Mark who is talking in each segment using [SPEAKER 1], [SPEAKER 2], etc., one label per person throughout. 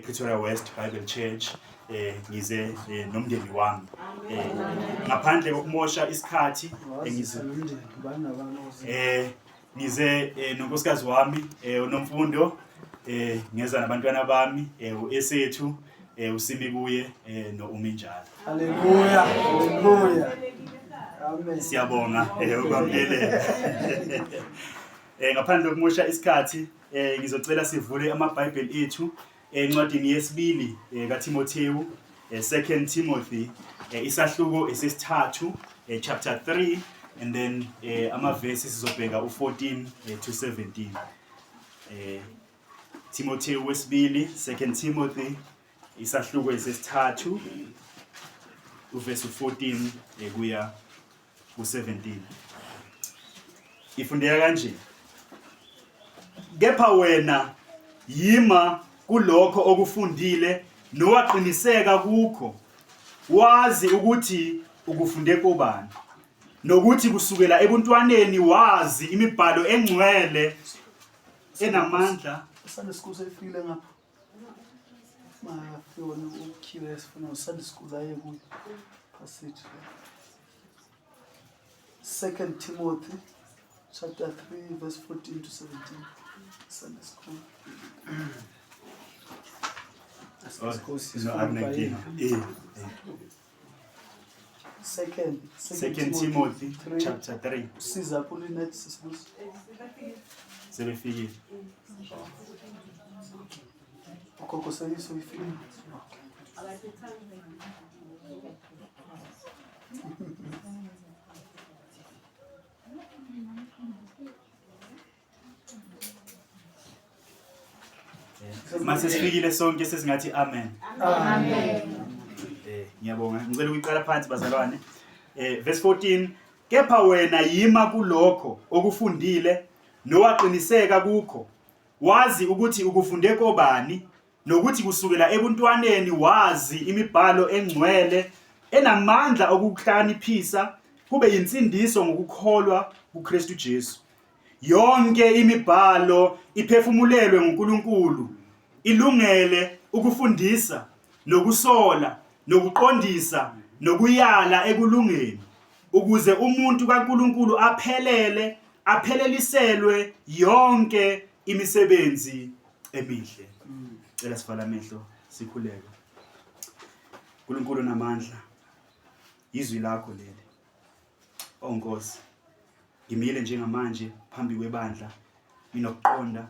[SPEAKER 1] ePretoria West Bible Church ngize nomndeni wami. Ngaphandle kokumosha isikhathi ngize ngize nonkosikazi wami uNomfundo ngeza nabantwana bami uEsethu usimi kuye no-Uminjalo.
[SPEAKER 2] Haleluya, haleluya. Amen.
[SPEAKER 1] Siyabonga ukwamukeleka. Ngaphandle kokumosha isikhathi ngizocela sivule amaBhayibheli ethu encwadini yesibili kaTimothewu, 2 Timothy, isahluko esesithathu, chapter 3, and then amavesi sizobheka u14 to 17. Timothewu wesibili, 2 Timothy, isahluko esesithathu, uvesi 14 kuya ku-17. Ifundeka kanje: Kepha wena yima kulokho okufundile nowaqiniseka kukho, wazi ukuthi ukufunde kobani, nokuthi kusukela ebuntwaneni wazi imibhalo engcwele enamandla.
[SPEAKER 2] Sunday school seyifikile ngapha. Mafika ukukhiwe sifuna uSunday school aye kuyo. Passage. 2 Timothy chapter 3 verse 14 to 17. Sunday school.
[SPEAKER 1] No, akunankinga.
[SPEAKER 2] Second
[SPEAKER 1] Second Timothy chapter 3.
[SPEAKER 2] Siza kulinet sisibusi.
[SPEAKER 1] Sebefikile.
[SPEAKER 2] Ugogo seyiso ifikile.
[SPEAKER 1] Mase sifikile sonke sesingathi amen.
[SPEAKER 2] Amen.
[SPEAKER 1] Ngiyabonga. Ngicela ukuyiqala phansi bazalwane. Verse 14, kepha wena yima kulokho okufundile nowaqiniseka kukho, wazi ukuthi ukufunde kobani, nokuthi kusukela ebuntwaneni wazi imibhalo engcwele enamandla okukuhlakaniphisa kube yinsindiso ngokukholwa kuKristu Jesu. Yonke imibhalo iphefumulelwe nguNkulunkulu, ilungele ukufundisa nokusola nokuqondisa nokuyala ekulungeni, ukuze umuntu kaNkulunkulu aphelele, apheleliselwe yonke imisebenzi emihle. Cela sivale amehlo sikhuleke. uNkulunkulu namandla, izwi lakho leli. Oh Nkosi, ngimile njengamanje phambi kwebandla nginokuqonda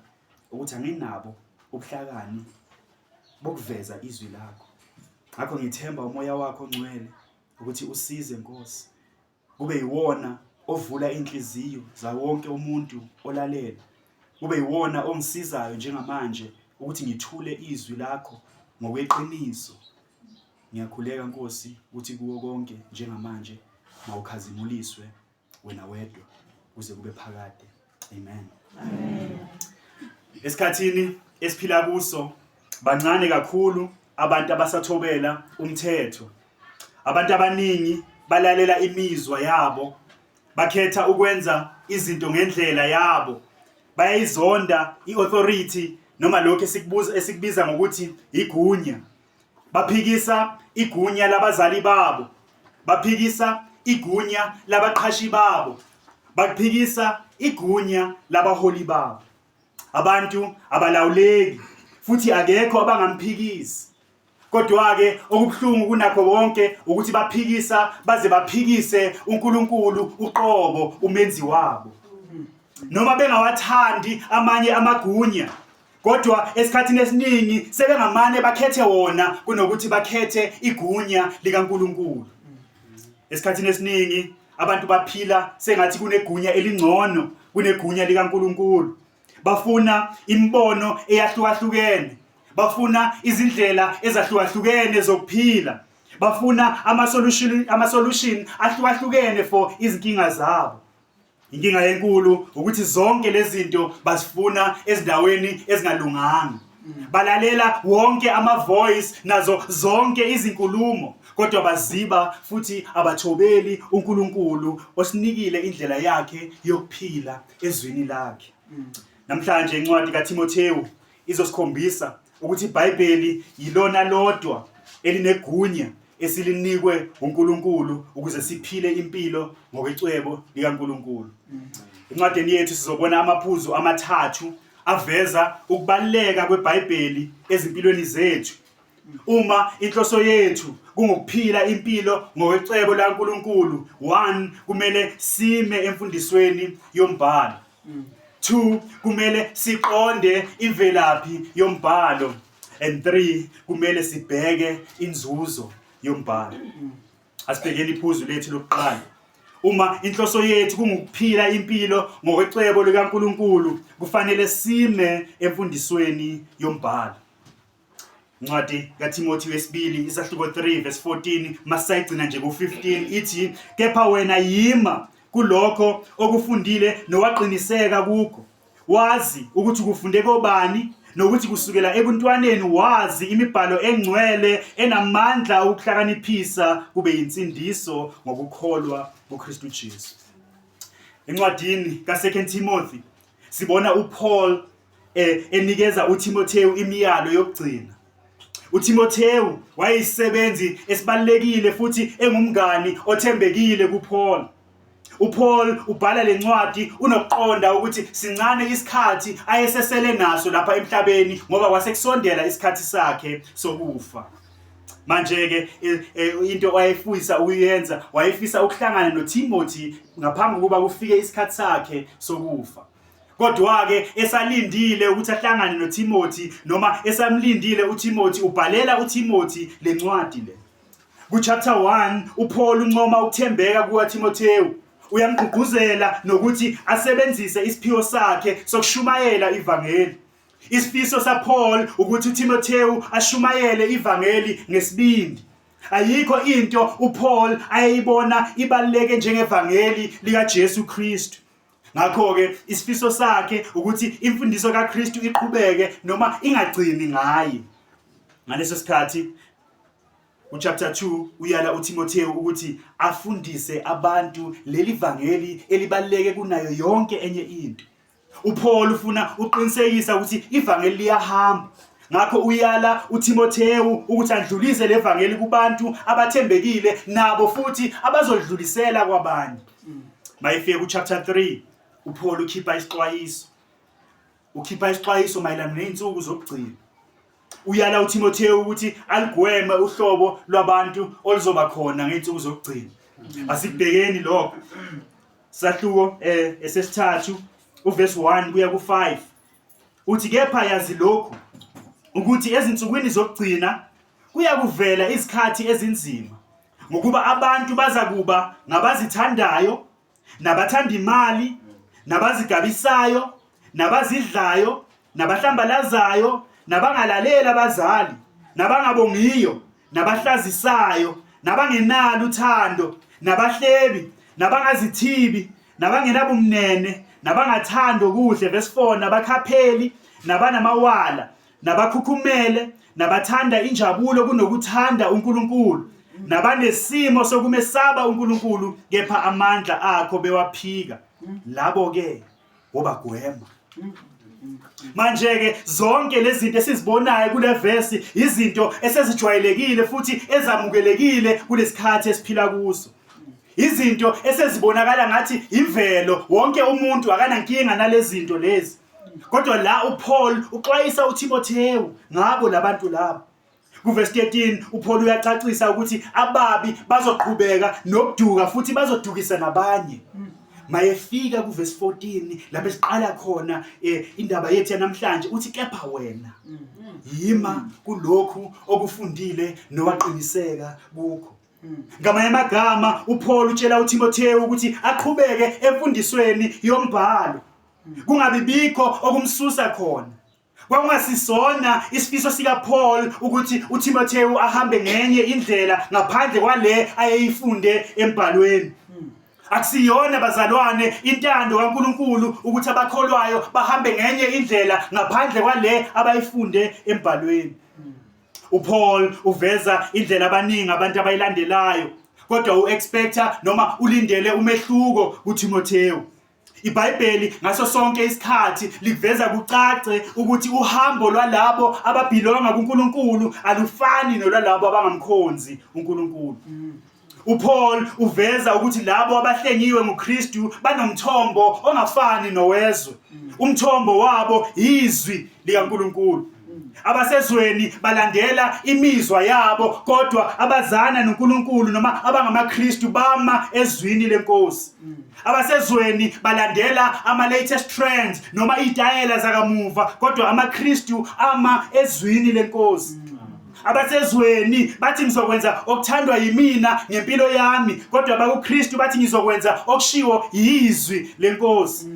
[SPEAKER 1] ukuthi anginabo ubuhlakani bokuveza izwi lakho. Ngakho ngithemba umoya wakho ongcwele ukuthi usize Nkosi, kube yiwona ovula inhliziyo zawonke umuntu olalela, kube yiwona ongisizayo njengamanje ukuthi ngithule izwi lakho ngokweqiniso. Ngiyakhuleka Nkosi ukuthi kuwo konke njengamanje mawukhazimuliswe wena wedwa kuze kube phakade. Amen.
[SPEAKER 2] Amen.
[SPEAKER 1] Esikhathini esiphila kuso bancane kakhulu abantu abasathobela umthetho. Abantu abaningi balalela imizwa yabo, bakhetha ukwenza izinto ngendlela yabo. Bayayizonda i-authority noma lokho esikubuza esikubiza ngokuthi igunya. Baphikisa igunya labazali babo, baphikisa igunya labaqhashi babo, baphikisa igunya labaholi babo. Abantu abalawuleki futhi akekho abangamphikisi. Kodwa-ke okubuhlungu kunakho konke ukuthi baphikisa baze baphikise uNkulunkulu uqobo umenzi wabo. Noma bengawathandi amanye amagunya, kodwa esikhathini esiningi sebengamane bakhethe wona kunokuthi bakhethe igunya likaNkulunkulu. Esikhathini esiningi abantu baphila sengathi kunegunya elingcono kunegunya likaNkulunkulu. Bafuna imibono eyahlukahlukene, bafuna izindlela ezahlukahlukene zokuphila, bafuna ama-solution ahlukahlukene for izinkinga zabo. Inkinga enkulu ukuthi zonke lezi zinto bazifuna ezindaweni ezingalunganga. Balalela wonke ama-voice nazo zonke izinkulumo, kodwa baziba futhi abathobeli uNkulunkulu osinikile indlela yakhe yokuphila ezwini lakhe. Namhlanje incwadi kaThimothewu izosikhombisa Ukuthi iBhayibheli yilona lodwa elinegunya esilinikwe uNkulunkulu ukuze siphile impilo ngokwecwebo likaNkulunkulu. Encwadini yethu sizobona amaphuzu amathathu aveza ukubaluleka kweBhayibheli ezimpilweni zethu. Uma inhloso yethu kungukuphila impilo ngokwecebo laNkulunkulu, 1 kumele sime emfundisweni yombhalo. 2 kumele siqonde imvelaphi yombhalo and 3 kumele sibheke inzuzo yombhalo. Asibhekeni iphuzu lethu lokuqala. Uma inhloso yethu kungukuphila impilo ngokwecebo likaNkulunkulu, kufanele sime emfundisweni yombhalo. Incwadi kaThimothi wesibili isahluko 3 verse 14 masayigcina nje ku-15 ithi kepha wena yima kulokho okufundile nowaqiniseka kukho wazi ukuthi kufunde kobani nokuthi kusukela ebuntwaneni wazi imibhalo engcwele enamandla okuhlakaniphisa kube yinsindiso ngokukholwa kuKristu Jesu. Encwadini ka-2 Timothy sibona uPaul enikeza uThimothewu imiyalo yokugcina. UThimothewu wayeyisebenzi esibalulekile futhi engumngani othembekile kuPaul. uPaul ubhala lencwadi unokuqonda ukuthi sincane isikhathi ayesesele naso lapha emhlabeni ngoba kwasekusondela isikhathi sakhe sokufa. Manje-ke into wayefisa ukuyenza wayefisa ukuhlangana noTimothy ngaphambi kokuba kufike isikhathi sakhe sokufa. Kodwa-ke esalindile ukuthi ahlangane noTimothy noma esamlindile uTimothy ubhalela uTimothy lencwadi le. Kuchapter 1 uPaul uncoma ukuthembeka kukaTimothewu. Uyamgqugquzela nokuthi asebenzise isiphiwo sakhe sokushumayela ivangeli. Isifiso saPaul ukuthi uTimothewu ashumayele ivangeli ngesibindi. Ayikho into uPaul ayeyibona ibaluleke njengevangeli likaJesu Kristu. Ngakho-ke isifiso sakhe ukuthi imfundiso kaKristu iqhubeke noma ingagcini ngaye. Ngaleso sikhathi uChapter 2 uyala uTimothewu ukuthi afundise abantu leli vangeli elibaluleke kunayo yonke enye into. UPaul ufuna uqinisekisa ukuthi ivangeli liyahamba. Ngakho uyala uTimothewu ukuthi adlulise levangeli kubantu abathembekile nabo futhi abazolidlulisela kwabanye. Mayifika kuchapter 3 uPaul ukhipha isixwayiso. Ukhipha isixwayiso mayelana nezinsuku zokugcina. Uyala uTimothewu ukuthi aligweme uhlobo lwabantu oluzoba khona ngezinsuku zokugcina. Asikubhekeni lokho. Sahluko esesithathu uverse 1 kuya ku5. Uthi kepha yazi lokhu ukuthi ezinsukwini zokugcina kuyakuvela izikhathi ezinzima ngokuba abantu bazakuba ngabazithandayo nabathanda imali nabazigabisayo nabazidlayo nabahlambalazayo nabangalaleli abazali nabangabongiyo nabahlazisayo nabangenalo uthando nabahlebi nabangazithibi nabangenabumnene nabangathandi okuhle verse 4 nabakhapheli nabanamawala nabakhukhumele nabathanda injabulo kunokuthanda uNkulunkulu nabanesimo sokumesaba uNkulunkulu kepha amandla akho bewaphika labo ke wobagwema. Manje ke zonke lezi zinto esizibonayo kule verse izinto esezijwayelekile futhi ezamukelekile kulesikhathi esiphila kuso. Izinto esezibonakala ngathi imvelo wonke umuntu akanankinga nalezi zinto lezi. Kodwa la uPaul uxwayisa uTimothewu ngabo labantu laba. Kuvesi 13 uPaul uyacacisa ukuthi ababi bazoqhubeka nokuduka futhi bazodukisa nabanye. Mayefika kuvesi 14 lapho esiqala khona indaba yethu yanamhlanje uthi kepha wena yima kulokhu okufundile nowaqiniseka kukho. Ngamanye amagama uPaul utshela uTimothewu ukuthi aqhubeke emfundisweni yombhalo. Kungabi bikho okumsusa khona. Kwakungasisona isifiso sikaPaul ukuthi uTimothewu ahambe ngenye indlela ngaphandle kwale ayeyifunde embhalweni. Akusiyona bazalwane intando kaNkuluNkulu ukuthi abakholwayo bahambe ngenye indlela ngaphandle kwale abayifunde embhalweni. UPaul uveza indlela abaningi abantu abayilandelayo kodwa uexpecta noma ulindele umehluko kuTimothewu. IBhayibheli ngaso sonke isikhathi likuveza kucace ukuthi uhambo lwalabo ababhilonga kuNkulunkulu alufani nolwalabo abangamkhonzi uNkulunkulu. UPaul uveza ukuthi labo abahlengiwe nguKristu banomthombo ongafani nowezwe. Umthombo wabo yizwi likaNkulunkulu. Abasezweni balandela imizwa yabo kodwa abazana noNkulunkulu noma abangamaKristu bama ezwini lenkosi. Abasezweni balandela ama latest trends noma izitayela zakamuva kodwa amaKristu ama ezwini lenkosi. Abasezweni bathi ngizokwenza okuthandwa yimina ngempilo yami kodwa abakuKristu bathi ngizokwenza okushiwo yizwi lenkosi.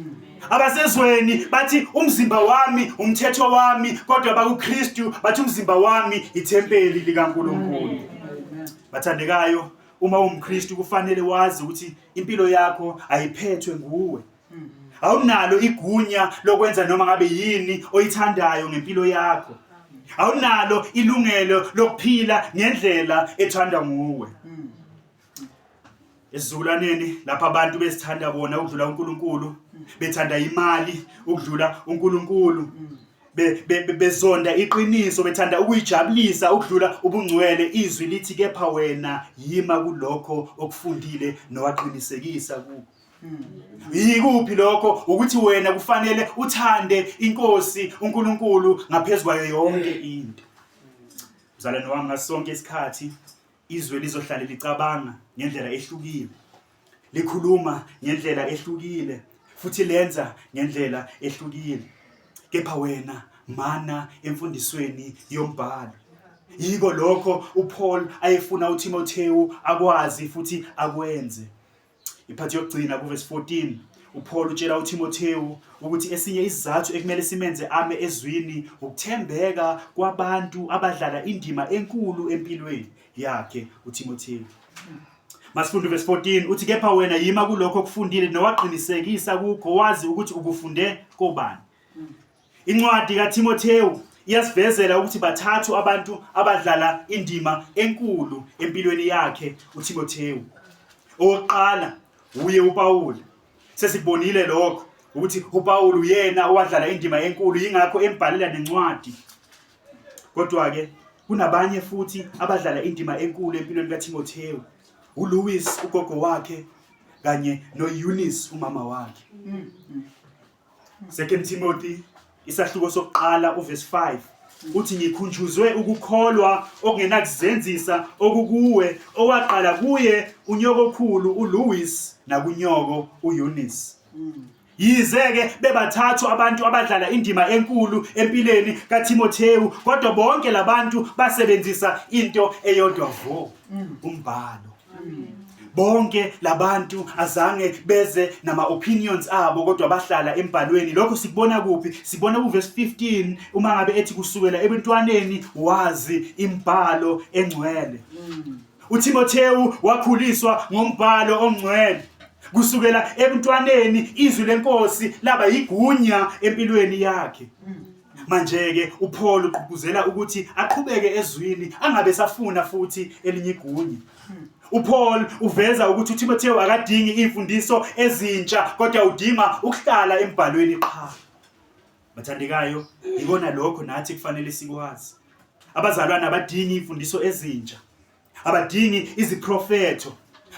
[SPEAKER 1] Abasezweni bathi umzimba wami umthetho wami kodwa abakuKristu bathi umzimba wami ithempeli likaNkulunkulu. Bathandekayo, uma uwumKristu kufanele wazi ukuthi impilo yakho ayiphethwe nguwe. Awunalo igunya lokwenza noma ngabe yini oyithandayo ngempilo yakho. Awunalo ilungelo lokuphila ngendlela ethandwa nguwe. Esizukulwaneni lapho abantu bezithanda bona ukudlula uNkulunkulu, bethanda imali ukudlula uNkulunkulu. Bezonda iqiniso bethanda ukuyijabulisa ukudlula ubungcwele izwi lithi kepha wena yima kulokho okufundile nowaqinisekisa kukho. Yikuphi lokho ukuthi wena kufanele uthande inkosi uNkulunkulu ngaphezulu kwayo yonke into. Mzalwane wami ngaso sonke isikhathi izwe lizohlale licabanga ngendlela ehlukile. Likhuluma ngendlela ehlukile futhi lenza ngendlela ehlukile. Kepha wena mana emfundisweni yombhalo. Yiko lokho uPaul ayefuna uTimothewu akwazi futhi akwenze. Iphathi yokugcina kuvesi 14 uPaul utshela uTimothewu ukuthi esinye isizathu ekumele simenze ame ezwini ukuthembeka kwabantu abadlala indima enkulu empilweni yakhe uTimothewu. Masifunde verse 14 uthi kepha wena yima kulokho okufundile nowaqinisekisa kukho wazi ukuthi ukufunde kobani. Incwadi kaTimothewu iyasivezela ukuthi bathathu abantu abadlala indima enkulu empilweni yakhe uTimothewu. Owokuqala uye uPawulu. Sesikubonile lokho ukuthi uPawulu uyena owadlala indima enkulu yingakho embhalela nencwadi. Kodwa ke kunabanye futhi abadlala indima enkulu empilweni kaTimothewu. uLouis ugogo wakhe kanye noEunice umama wakhe. Second Timothy isahluko sokuqala uverse 5 uthi ngikhunjuzwe ukukholwa okungenakuzenzisa okukuwe owaqala kuye unyokokhulu uLouis nakunyoko uEunice. Yize-ke bebathathu abantu abadlala indima enkulu empilweni kaThimothewu, kodwa bonke labantu basebenzisa into eyodwa vo, umbhalo. Bonke labantu azange beze nama opinions abo kodwa bahlala embhalweni. Lokho sikubona kuphi? Sibona kuverse 15 uma ngabe ethi kusukela ebuntwaneni wazi imbhalo engcwele. UThimothewu wakhuliswa ngombhalo ongcwele. Kusukela ebuntwaneni izwi lenkosi laba yigunya empilweni yakhe. Manje-ke uPaul ugqugquzela ukuthi aqhubeke ezwini angabe safuna futhi elinye igunya. UPaul uveza ukuthi uThimothewu akadingi imfundiso ezintsha kodwa udinga ukuhlala embhalweni qha. Bathandekayo, ikona lokho nathi kufanele sikwazi. Abazalwane abadingi imfundiso ezintsha. Abadingi iziprofetho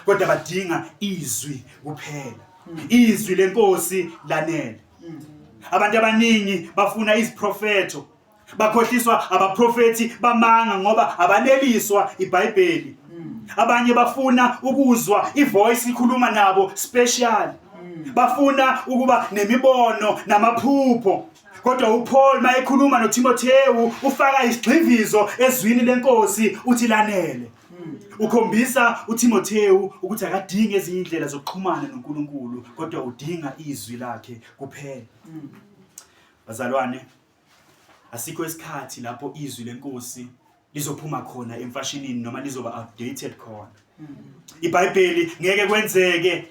[SPEAKER 1] kodwa badinga izwi kuphela. Izwi lenkosi lanele. Abantu abaningi bafuna iziprofetho. Bakhohliswa abaprofethi bamanga ngoba abaneliswa iBhayibheli. Abanye bafuna ukuzwa ivoice ikhuluma nabo special. Bafuna ukuba nemibono namaphupho. Kodwa uPaul mayekhuluma noTimothewu ufaka isigxivizo ezwini lenkosi uthi lanele. Ukhombisa uTimothewu ukuthi akadingi ezinye indlela zokuxhumana noNkulunkulu kodwa udinga izwi lakhe kuphela. Bazalwane, asikho isikhathi lapho izwi lenkosi lizophuma khona emfashinini noma lizoba outdated khona. IBhayibheli ngeke kwenzeke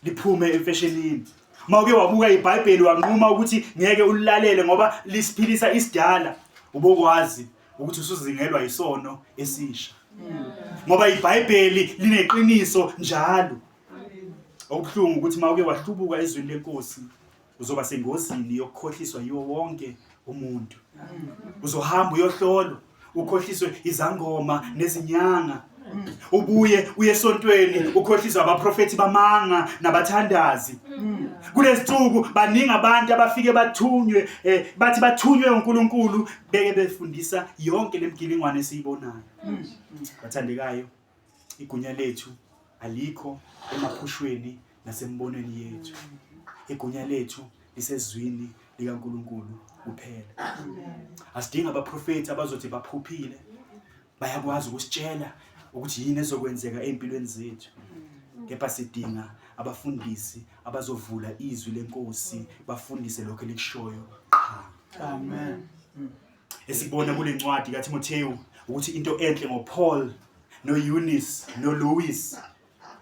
[SPEAKER 1] liphume emfeshenini. Uma uke wabuka iBhayibheli wanquma ukuthi ngeke ulilalele ngoba lisiphilisa isidala, ubokwazi ukuthi usuzingelwa isono esisha. Ngoba iBhayibheli lineqiniso njalo. Okubuhlungu ukuthi uma uke wahlubuka ezwini lenkosi uzoba sengozini yokukhohliswa yiwo wonke umuntu. Uzohamba uyohlolwa ukhohliswe izangoma nezinyanga. Ubuye uye esontweni ukhohliswe abaprofethi bamanga nabathandazi. Kulezinsuku baningi abantu abafike bathunywe bathi bathunywe uNkulunkulu beke befundisa yonke lemgilingwane esiyibonayo. Bathandekayo, igunya lethu alikho emaphushweni nasembonweni yethu. Igunya lethu lisezwini likaNkulunkulu kuphela. Asidingi abaprofethi abazothi baphuphile, bayakwazi ukusitshela ukuthi yini ezokwenzeka ey'mpilweni zethu. Kepha sidinga abafundisi abazovula izwi lenkosi bafundise lokho elikushoyo qha.
[SPEAKER 2] Amen.
[SPEAKER 1] Esibona kule ncwadi kaTimothewu ukuthi into enhle ngoPaul noEunice noLouis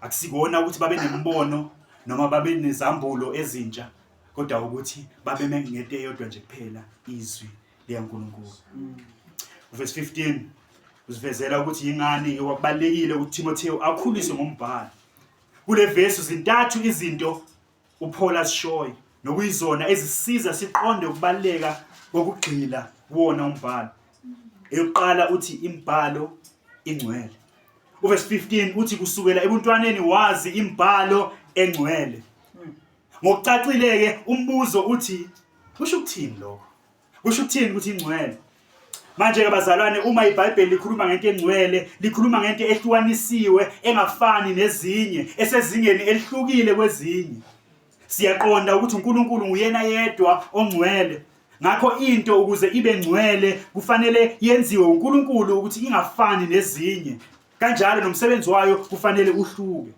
[SPEAKER 1] akusikona ukuthi babe nemibono noma babe nezambulo ezintsha kodwa ukuthi babeme ngento eyodwa nje kuphela, izwi likaNkulunkulu. Verse 15 usivezela ukuthi yingani ke kwakubalekile ukuthi Timotheo akhuliswe ngombhalo. Kule verse zintathu izinto uPaul azishoyo nokuyizona ezisiza siqonde ukubaluleka kokugxila kuwona umbhalo. Eyokuqala uthi imibhalo ingcwele. Uverse 15 uthi kusukela ebuntwaneni wazi imibhalo engcwele. Ngokucacile-ke umbuzo uthi kusho ukuthini lokho? Kusho ukuthini ukuthi ingcwele? Manje-ke bazalwane, uma iBhayibheli likhuluma ngento engcwele, likhuluma ngento ehlukanisiwe engafani nezinye, esezingeni elihlukile kwezinye. Siyaqonda ukuthi uNkulunkulu nguyena yedwa ongcwele. Ngakho into ukuze ibe ngcwele kufanele yenziwe uNkulunkulu ukuthi ingafani nezinye. Kanjalo nomsebenzi wayo kufanele uhluke.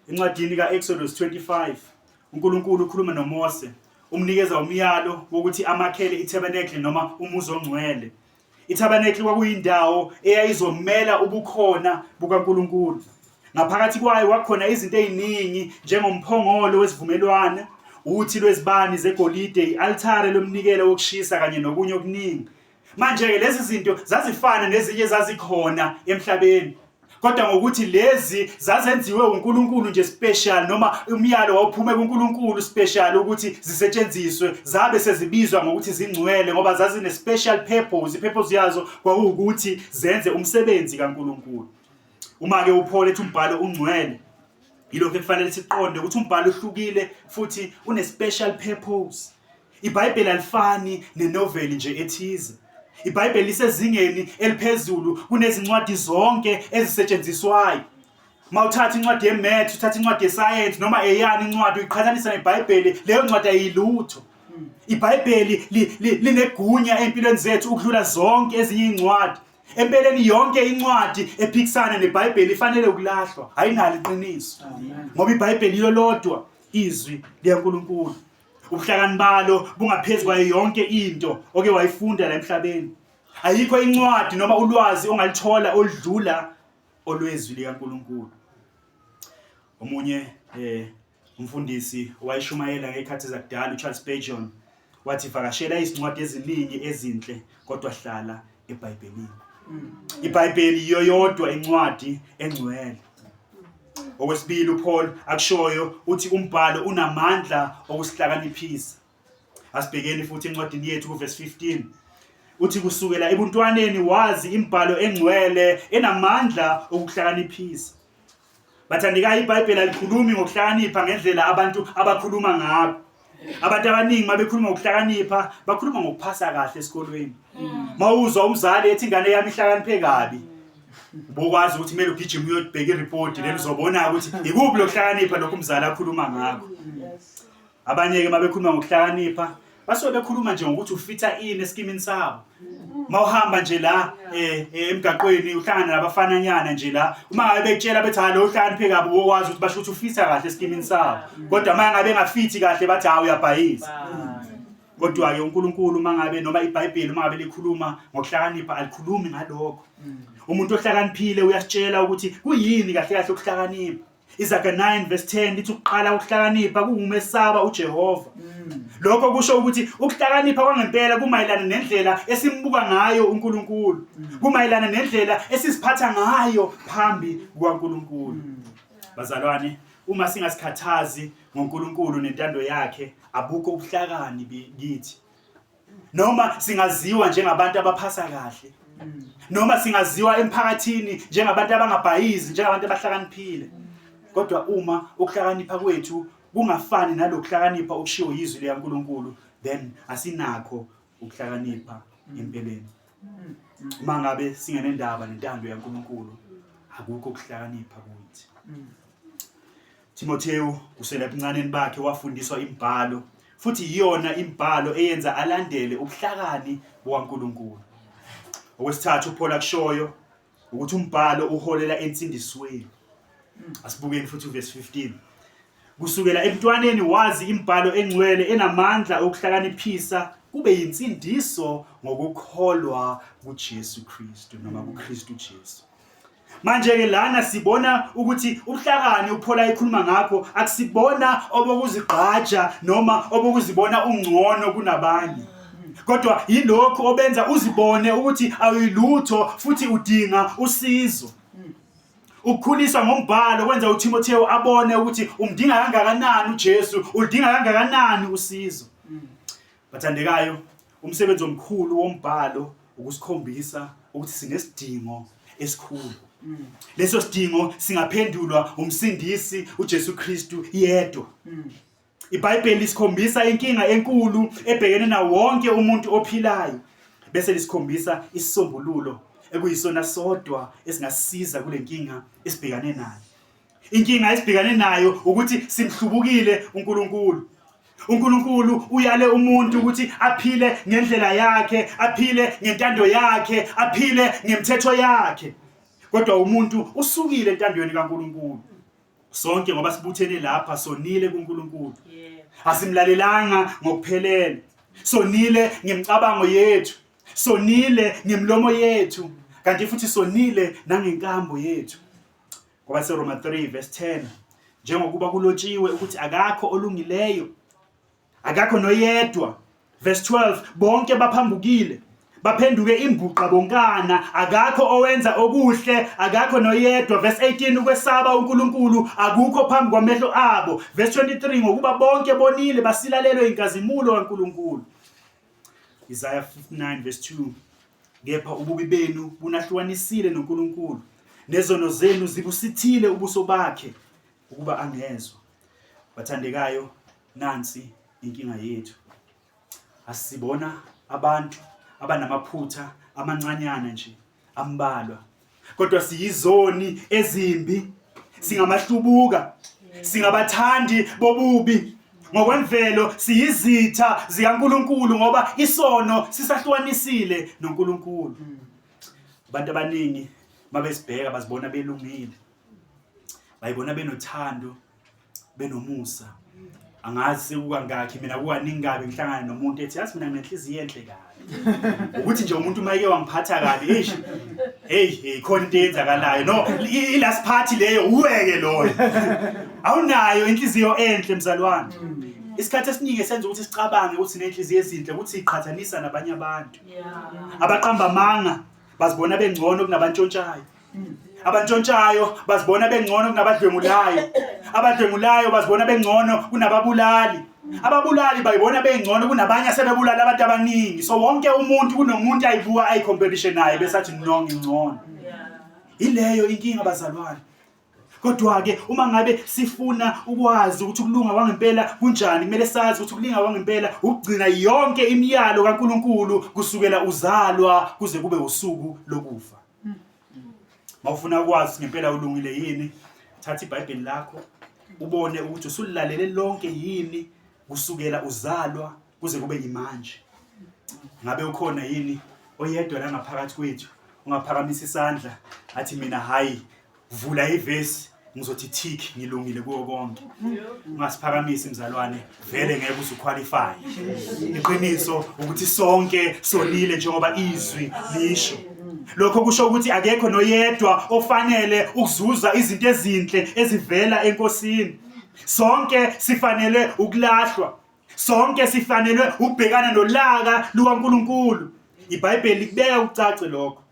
[SPEAKER 1] Encwadini kaExodus 25, uNkulunkulu ukhuluma noMose, umnikeza umyalo wokuthi amakhele itabernacle noma umuzi ongcwele. Itabernacle kwakuyindawo eyayizomela ubukhona bukaNkulunkulu. Ngaphakathi kwayo kwakukhona izinto eziningi njengomphongolo wesivumelwano, uthi lwezibani zegolide, i-altare lomnikelo wokushisa kanye nokunye okuningi. Manje-ke lezi zinto zazifana nezinye ezazikhona emhlabeni. Kodwa ngokuthi lezi zazenziwe uNkulunkulu nje special noma umyalo wawuphume kuNkulunkulu special ukuthi zisetshenziswe zabe sezibizwa ngokuthi zingcwele ngoba zazine special purpose. I-purpose yazo kwakuwukuthi zenze umsebenzi kaNkulunkulu. Uma ke uPaul ethi umbhalo ungcwele, yilokho ekufanele siqonde ukuthi umbhalo uhlukile futhi une special purpose. IBhayibheli alifani nenoveli nje ethize. IBhayibheli lisezingeni eliphezulu kunezincwadi zonke ezisetshenziswayo. Uma uthatha incwadi ye-math, uthatha incwadi yesayensi noma eyani incwadi uyiqhathanisa neBhayibheli, leyo ncwadi ayilutho. IBhayibheli linegunya empilweni zethu ukudlula zonke ezinye izincwadi. Empeleni yonke incwadi ephikisana neBhayibheli ifanele ukulahlwa, ayinalo iqiniso. Ngoba iBhayibheli lilodwa izwi likaNkulunkulu. Ubuhlakani balo bungaphezu kwayo yonke into oke wayifunda la emhlabeni. Ayikho incwadi noma ulwazi ongalithola oludlula olwezwi likaNkulunkulu. Omunye umfundisi owayeshumayela ngezikhathi zakudala uCharles Spurgeon wathi vakashela izincwadi eziningi ezinhle kodwa hlala eBhayibhelini. IBhayibheli yiyo yodwa incwadi engcwele. Okwesibili uPaul akushoyo uthi umbhalo unamandla okusihlakaniphisa. Asibhekeni futhi encwadini yethu kuverse 15. Uthi kusukela ebuntwaneni wazi imibhalo engcwele enamandla okuhlakaniphisa. Bathandekayo, iBhayibheli alikhulumi ngokuhlakanipha ngendlela abantu abakhuluma ngakho. Abantu abaningi mabekhuluma ngokuhlakanipha bakhuluma ngokuphasa kahle esikolweni. Mawuzwa umzali ethi ingane yami ihlakaniphe kabi, ubokwazi ukuthi kumele ugijime uyobheka ireport then uzobona ukuthi ikuphi lokuhlakanipha lokhu umzali akhuluma ngakho. Abanye-ke mabekhuluma ngokuhlakanipha basuke bekhuluma nje ngokuthi ufitha ini esikimini sabo. Mawuhamba nje la emgaqweni uhlangana nabafananyana nje la, uma ngabe bekutshela bethi hayi lo uhlakaniphe kabi, wokwazi ukuthi basho ukuthi ufitha kahle esikimini sabo. Kodwa uma ngabe engafithi kahle bathi hawu uyabhayiza. Kodwa-ke uNkulunkulu uma ngabe noma iBhayibheli uma ngabe likhuluma ngokuhlakanipha alikhulumi ngalokho. Umuntu ohlakaniphile uyasitshela ukuthi kuyini kahle kahle ukuhlakanipha. Izaga 9 verse 10 lithi ukuqala ukuhlakanipha kuwumesaba uJehova. Lokho kusho ukuthi ukuhlakanipha kwangempela kumayelana nendlela esimbuka ngayo uNkulunkulu. Kumayelana nendlela esiziphatha ngayo phambi kukaNkulunkulu. Bazalwane, Uma singasikhathazi ngoNkulunkulu nentando yakhe, abukho ubuhlakani kithi. Noma singaziwa njengabantu abaphasa kahle. Noma singaziwa emphakathini njengabantu abangabhayizi, njengabantu abahlakaniphile. Kodwa uma ukuhlakanipha kwethu kungafani nalokuhlakanipha okushiwo yizwi likaNkulunkulu, then asinakho ukuhlakanipha empeleni. Uma ngabe singenendaba nentando yaNkulunkulu, akukho ukuhlakanipha kuthi. Timothewu kusela ebuncaneni bakhe wafundiswa imibhalo futhi iyona imibhalo eyenza alandele ubuhlakani bukaNkulunkulu. Okwesithathu uPaul akushoyo ukuthi umbhalo uholela ensindisweni. Asibukeni futhi uverse 15. Kusukela ebuntwaneni wazi imibhalo engcwele enamandla okuhlakaniphisa kube yinsindiso ngokukholwa kuJesu Kristu noma kuKristu Jesu. Manje ke lana sibona ukuthi ubuhlakani uPaul ayikhuluma ngakho akusibona obokuzigqaja noma obokuzibona ungcono kunabanye. Kodwa yilokhu obenza uzibone ukuthi awuyilutho futhi udinga usizo. Ukukhuliswa ngombhalo kwenza uThimothewu abone ukuthi umdinga kangakanani uJesu, ulidinga kangakanani usizo. Bathandekayo, umsebenzi omkhulu wombhalo ukusikhombisa ukuthi sinesidingo esikhulu. Leso sidingo singaphendulwa umsindisi uJesu Kristu yedwa. IBhayibheli lisikhombisa inkinga enkulu ebhekene nawo wonke umuntu ophilayo bese lisikhombisa isisombululo ekuyisona sodwa esingasisiza kule nkinga esibhekane nayo. Inkinga esibhekane nayo ukuthi simhlubukile uNkulunkulu. uNkulunkulu uyale umuntu ukuthi aphile ngendlela yakhe, aphile ngentando yakhe, aphile ngemithetho yakhe. Kodwa umuntu usukile entandweni kaNkulunkulu. Sonke ngoba sibuthene lapha sonile kuNkulunkulu. Asimlalelanga ngokuphelele. Sonile ngemicabango yethu. Sonile ngemilomo yethu. Kanti futhi sonile nangenkambo yethu. KwabaseRoma 3 verse 10 njengokuba kulotshiwe ukuthi akakho olungileyo akakho noyedwa verse 12 bonke baphambukile baphenduke imbuqa bonkana akakho owenza okuhle akakho noyedwa verse 18 ukwesaba uNkulunkulu akukho phambi kwamehlo abo verse 23 ngokuba bonke bonile basilalelwe inkazimulo kaNkulunkulu Isaiah 59 verse 2 Kepha ububi benu bunahlukanisile noNkulunkulu, nezono zenu zibusithile ubuso bakhe ukuba angezwa. Bathandekayo, nansi inkinga yethu. Asibona abantu abanamaphutha amancanyana nje ambalwa, kodwa siyizoni ezimbi, singamahlubuka, singabathandi bobubi. Ngokwemvelo siyizitha zikaNkulunkulu ngoba isono sisahlukanisile noNkulunkulu. Abantu abaningi mabesibheka bazibona belungile. Bayibona benothando, benomusa. Angazi sekukangakhi mina kukaningi kabi ngihlangana nomuntu ethi yazi mina nginenhliziyo enhle kabi. Ukuthi nje umuntu uma eke wangiphatha kabi eish hey hey khona into eyenzakalayo no i-last party leyo uweke loyo awunayo inhliziyo enhle mzalwane isikhathi esiningi esenza ukuthi sicabange ukuthi sinenhliziyo ezinhle ukuthi siqhathanisa nabanye abantu abaqamba amanga bazibona bengcono kunabantshontshayo Abantshontshayo bazibona bengcono kunabadlwengulayo. Abadlwengulayo bazibona bengcono kunababulali. Ababulali bayibona bengcono kunabanye asebebulala abantu abaningi. So wonke umuntu kunomuntu ayibuka ayicompetition naye bese athi no ngingcono. Ileyo inkinga bazalwane. Kodwa-ke uma ngabe sifuna ukwazi ukuthi ukulunga kwangempela kunjani, kumele sazi ukuthi ukulinga kwangempela ukugcina yonke imiyalo kaNkulunkulu kusukela uzalwa kuze kube usuku lokufa. Mawufuna ukwazi ngempela ulungile yini, thatha iBhayibheli lakho ubone ukuthi usulilalele lonke yini kusukela uzalwa kuze kube yimanje. Ngabe ukhona yini oyedwa la ngaphakathi kwethu ungaphakamisa isandla athi mina hayi vula ivesi ngizothi tick ngilungile kuwo konke ungasiphakamisi mzalwane vele ngeke uze uqualify iqiniso ukuthi sonke sonile njengoba izwi lisho lokho kusho ukuthi akekho noyedwa ofanele ukuzuza izinto ezinhle ezivela enkosini sonke sifanele ukulahlwa sonke sifanelwe ukubhekana nolaka lukaNkuluNkulu iBhayibheli likubeka kucace lokho.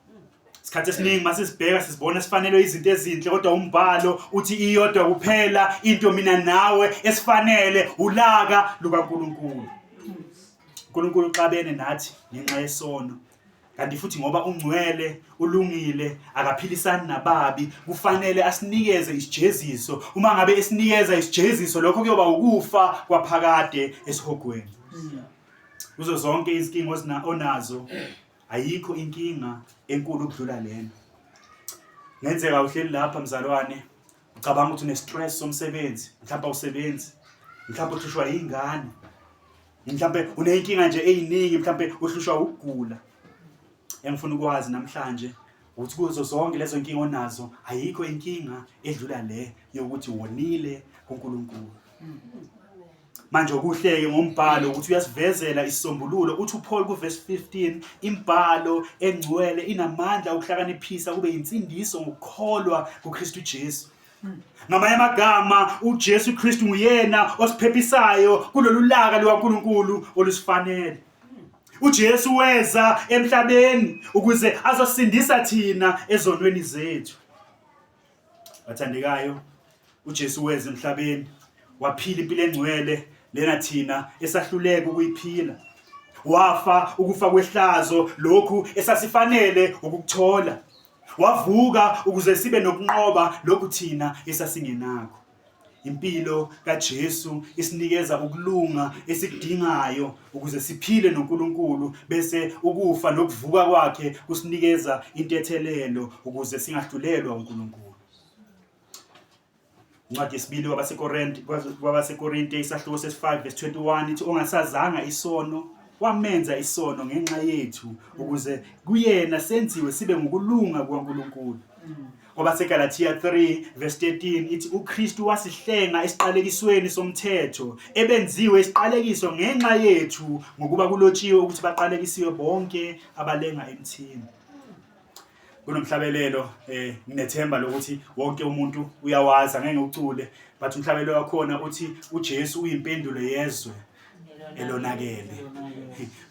[SPEAKER 1] Isikhathi esiningi masisibheka sizibona sifanelwe izinto ezinhle kodwa umbhalo uthi iyodwa kuphela into mina nawe esifanele ulaka lukaNkulunkulu. uNkulunkulu uxabene nathi ngenxa yesono. Kanti futhi ngoba ungcwele, ulungile, akaphilisani nababi, kufanele asinikeze isijeziso. Uma ngabe esinikeza isijeziso lokho kuyoba ukufa kwaphakade esihogweni. Kuzo zonke izinkinga onazo Ayikho inkinga enkulu ukudlula lena. Ngenzeka uhleli lapha mzalwane, ucabanga ukuthi une-stress somsebenzi, mhlawumbe awusebenzi, mhlawumbe uhlushwa yingane, mhlawumbe uneyinkinga nje eziningi, mhlawumbe uhlushwa ukugula. Engifuna ukwazi namhlanje ukuthi kuzo zonke lezo nkinga onazo ayikho inkinga edlula le yokuthi wonile kuNkulunkulu. Manje okuhle-ke ngombhalo ukuthi uyasivezela isisombululo. Uthi uPaul kuvesi 15, imbhalo engcwele inamandla okuhlakaniphisa kube insindiso ngokukholwa kuKristu Jesu. Ngamanye amagama uJesu Kristu nguyena osiphephisayo kulolu laka lukaNkulunkulu olusifanele. uJesu weza emhlabeni ukuze azosindisa thina ezonweni zethu. Bathandekayo, uJesu weza emhlabeni waphila impilo engcwele lena thina esahluleka ukuyiphila. Wafa ukufa kwehlazo lokhu esasifanele ukukuthola. Wavuka ukuze sibe nokunqoba lokhu thina esasingenakho. Impilo kaJesu isinikeza ukulunga esikudingayo ukuze siphile noNkulunkulu bese ukufa nokuvuka kwakhe kusinikeza intethelelo ukuze singahlulelwa uNkulunkulu. Incwadi yesibili kwabaseKorinte kwabaseKorinte isahluko sesi-5 verse 21 ithi ongasazanga isono wamenza isono ngenxa yethu ukuze kuyena senziwe sibe ngokulunga kukaNkulunkulu. KwabaseGalathiya 3 verse 13 ithi uKristu wasihlenga esiqalekisweni somthetho ebenziwe isiqalekiso ngenxa yethu ngokuba kulotshiwe ukuthi baqalekisiwe bonke abalenga emthini. Kunomhlabelelo eh nginethemba lokuthi wonke umuntu uyawazi angeke ngiwucule but umhlabelelo wakhona uthi uJesu uyimpendulo yezwe elonakele.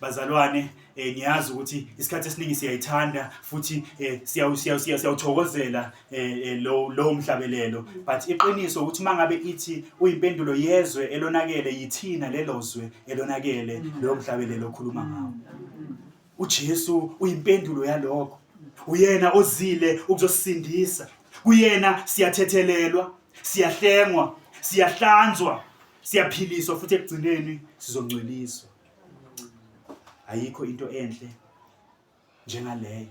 [SPEAKER 1] Bazalwane eh ngiyazi ukuthi isikhathi esiningi siyayithanda futhi eh siyawuthokozela eh, eh lo lo mhlabelelo but iqiniso ukuthi mangabe ithi uyimpendulo yezwe elonakele yithina lelo zwe elonakele lo mhlabelelo okhuluma ngawo. UJesu uyimpendulo yalokho. Uyena ozile ukuzosindisa. Kuyena siyathethelelwa, siyahlengwa, siyahlanzwa, siyaphiliswa futhi ekugcineni sizongcweliswa. Ayikho into enhle njengaleyo.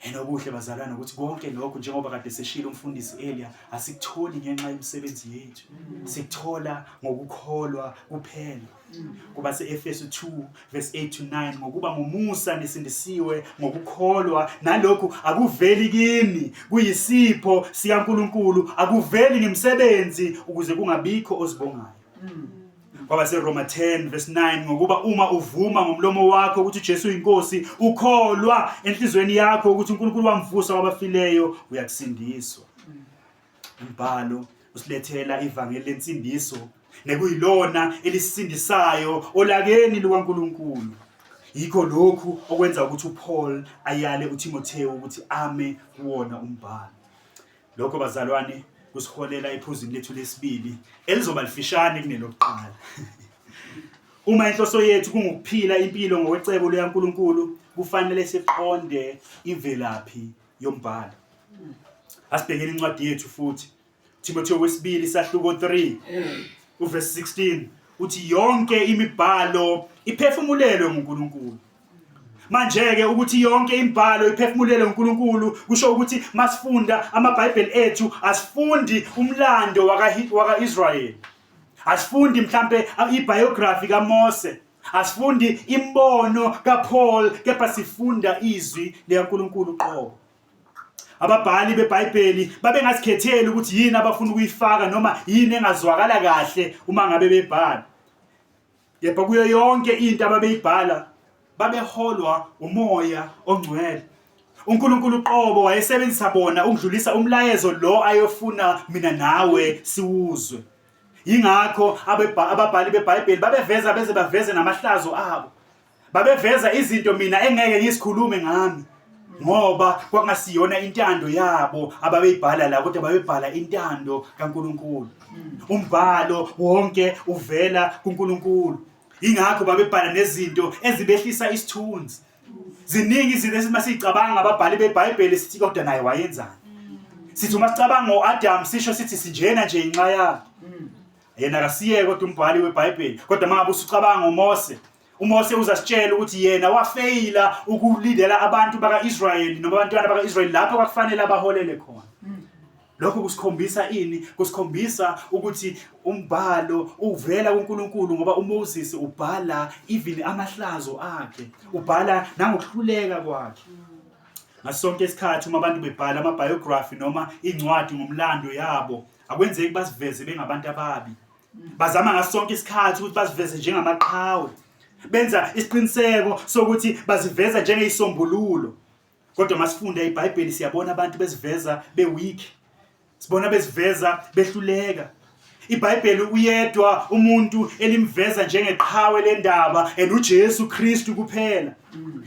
[SPEAKER 1] Enokuhle bazalwane ukuthi konke lokho njengoba kade seshilo umfundisi Elia asikutholi ngenxa yemisebenzi yethu. Sikuthola ngokukholwa kuphela. Kuba se-Efesu 2 verse 8 to 9 ngokuba ngomusa nisindisiwe ngokukholwa nalokhu akuveli kini kuyisipho sikaNkuluNkulu akuveli ngemisebenzi ukuze kungabikho ozibongayo. KwabaseRoma 10 verse 9 ngokuba uma uvuma ngomlomo wakho ukuthi uJesu uyinkosi ukholwa enhlizweni yakho ukuthi uNkulunkulu wamvusa kwabafileyo uyakusindiswa. Umbhalo usilethela ivangeli lensindiso nekuyilona elisisindisayo olakeni lukaNkulunkulu. Yikho lokhu okwenza ukuthi uPaul ayale uThimothewu ukuthi ame kuwona umbhalo. Lokho bazalwane kusiholela ephuzini lethu lesibili elizoba lifishane kunelokuqala. Uma inhloso yethu kungukuphila impilo ngokwecebo likaNkulunkulu, kufanele siqonde imvelaphi yombhalo. Asibhekeni incwadi yethu futhi. Timotheo wesibili sahluko 3 uverse 16 uthi yonke imibhalo iphefumulelwe nguNkulunkulu. Manje-ke ukuthi yonke imibhalo iphefumulelwe uNkulunkulu kusho ukuthi masifunda amaBhayibheli ethu asifundi umlando waka-Israyeli. Asifundi mhlambe ibiography kaMose. Asifundi imbono kaPaul kepha sifunda izwi likaNkulunkulu uqobo. Ababhali beBhayibheli babengazikhetheli ukuthi yini abafuna ukuyifaka noma yini engazwakala kahle uma ngabe bebhala. Kepha kuyo yonke into ababeyibhala babeholwa umoya ongcwele. uNkulunkulu uqobo wayesebenzisa bona ukudlulisa umlayezo lo ayofuna mina nawe siwuzwe. Yingakho ababhali beBhayibheli babeveza beze baveze namahlazo abo. Babeveza izinto mina engeke ngizikhulume ngami. Ngoba kwakungasiyona intando yabo ababeyibhala la, kodwa babebhala intando kaNkulunkulu. Umbhalo wonke uvela kuNkulunkulu. Ingakho babebhala nezinto ezibehlisa isithunzi. Ziningi izinto esithi masicabanga ababhali beBhayibheli sithi kodwa naye wayenzani. Sithi uma sicabanga ngoAdam sisho sithi sinjena nje inxa yakhe. Yena akasiye kodwa umbhali weBhayibheli. Kodwa uma ngabe usucabanga ngoMose, uMose uzasitshela ukuthi yena wafeyila ukulidela abantu baka-Israyeli noma abantwana baka-Israyeli lapho kwakufanele abaholele khona. Lokho kusikhombisa ini? Kusikhombisa ukuthi umbhalo uvela kuNkulunkulu ngoba uMoses ubhala even amahlazo akhe, ubhala nangokuhluleka kwakhe. Ngaso sonke isikhathi uma abantu bebhala ama-biography noma incwadi ngomlando yabo, akwenzeki basiveze bengabantu ababi. Bazama ngaso sonke isikhathi ukuthi basiveze njengamaqhawe. Benza isiqiniseko sokuthi baziveza njengeyisombululo. Kodwa masifunda iBhayibheli siyabona abantu beziveza beweak. Sibona beziveza behluleka. IBhayibheli uyedwa umuntu elimveza njengeqhawe lendaba and uJesu Kristu kuphela.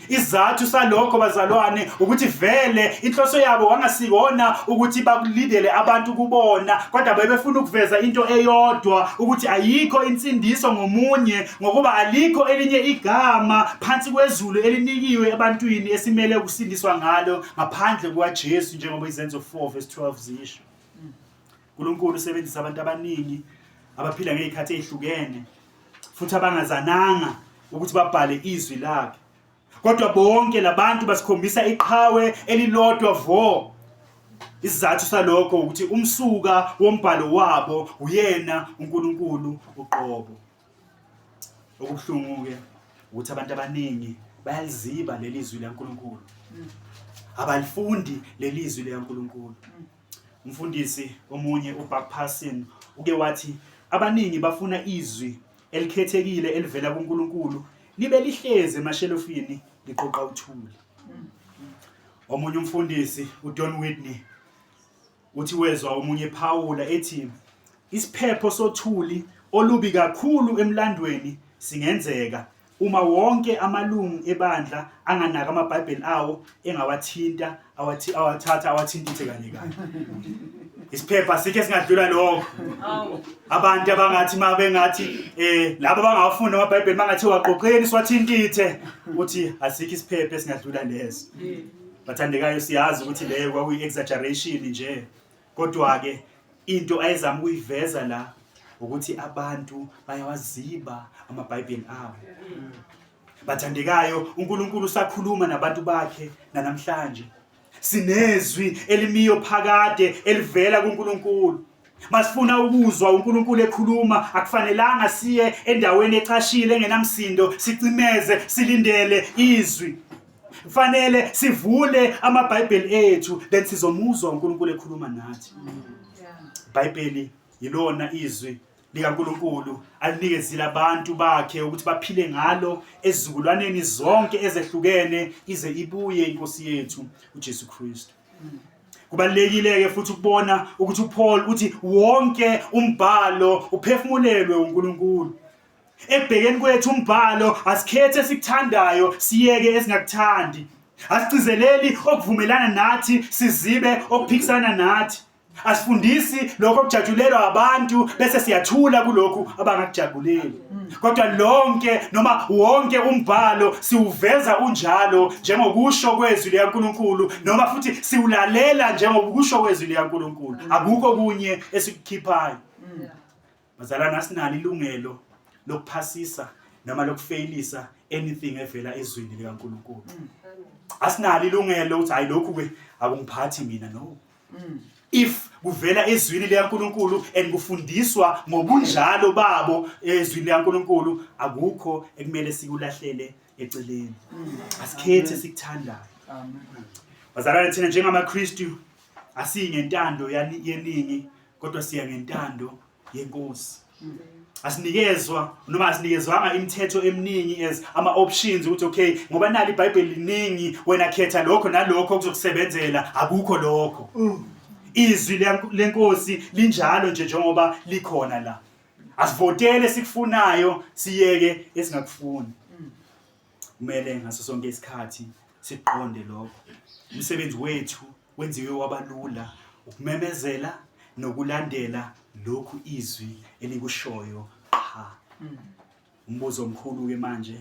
[SPEAKER 1] Isizathu salokho bazalwane ukuthi vele inhloso yabo wangasikona ukuthi bakulidele abantu kubona kodwa bebefuna ukuveza into eyodwa ukuthi ayikho insindiso ngomunye ngokuba alikho elinye igama phansi kwezulu elinikiwe ebantwini esimele ukusindiswa ngalo ngaphandle kukaJesu njengoba izenzo 4 verse 12 zisho. uNkulunkulu usebenzisa abantu abaningi abaphila ngezikhathi ezihlukene futhi abangazananga ukuthi babhale izwi lakhe. Kodwa bonke labantu basikhombisa iqhawe elilodwa vo. Isizathu salokho ukuthi umsuka wombhalo wabo uyena uNkulunkulu uqobo. Okubuhlungu ke ukuthi abantu abaningi bayaliziba leli zwi likaNkulunkulu. Abalifundi leli zwi likaNkulunkulu. Umfundisi omunye uBuck Parson uke wathi abaningi bafuna izwi elikhethekile elivela kuNkulunkulu libe lihlezi emashelofini liqoqa uthuli. Omunye umfundisi uDon Whitney uthi wezwa omunye ephawula ethi isiphepho sothuli olubi kakhulu emlandweni singenzeka Uma wonke amalungu ebandla anganaka amaBhayibheli awo engawathinta awathi awathatha awathintithe kanye kanye. Isiphepha sikhe singadlula lokho. Abantu abangathi uma bengathi eh labo abangawafuni amaBhayibheli mangathi waqoqeni siwathintithe uthi asikho isiphepha esingadlula leso. Bathandekayo siyazi ukuthi leyo kwakuyi exaggeration nje. Kodwa-ke into ayezama ukuyiveza la ukuthi abantu bayawaziba amaBhayibheli abo. Bathandekayo, uNkulunkulu usakhuluma nabantu bakhe nanamhlanje. Sinezwi elimiyo phakade elivela kuNkulunkulu. Masifuna ukuzwa uNkulunkulu ekhuluma akufanelanga siye endaweni ecashile engenamsindo sicimeze silindele izwi. Kufanele sivule amaBhayibheli ethu then sizomuzwa uNkulunkulu ekhuluma nathi. IBhayibheli yilona izwi likaNkulunkulu alinikezile abantu bakhe ukuthi baphile ngalo ezizukulwaneni zonke ezehlukene ize ibuye inkosi yethu uJesu Kristu. Kubalulekile ke futhi ukubona ukuthi uPaul uthi wonke umbhalo uphefumulelwe uNkulunkulu. Ekubhekeni kwethu umbhalo asikhethe esikuthandayo siyeke esingakuthandi. Asigcizeleli okuvumelana nathi sizibe okuphikisana nathi. Asifundisi lokho okujatshulelwa abantu bese siyathula kulokhu abangakujabuleli. Kodwa lonke noma wonke umbhalo siwuveza unjalo njengokusho kwezwi likaNkulunkulu noma futhi siwulalela njengokusho kwezwi likaNkulunkulu. Akukho kunye esikukhiphayo. Bazalwane asinalo ilungelo lokuphasisa noma lokufeyilisa anything evela ezwini likaNkulunkulu. Asinalo ilungelo ukuthi hayi lokhu ke akungiphathi mina no. If kuvela ezwini likaNkulunkulu and kufundiswa ngobunjalo babo ezwini likaNkulunkulu akukho ekumele sikulahlele eceleni. Asikhethe sikuthandayo.
[SPEAKER 2] Amen.
[SPEAKER 1] Bazalwane thina njengamaKristu asiyi ngentando yeningi kodwa siya ngentando yenkosi asinikezwa noma asinikezwanga imithetho eminingi as ama options ukuthi okay ngoba nali iBhayibheli liningi wena khetha lokho nalokho okuzokusebenzela akukho lokho izwi lenkosi linjalo nje njengoba likhona la asivotele sikufunayo siyeke esingakufuni kumele ngaso sonke isikhathi siqonde lokho. Umsebenzi wethu wenziwe wabalula ukumemezela nokulandela lokhu izwi elikushoyo qha. Umbuzo omkhulu ke manje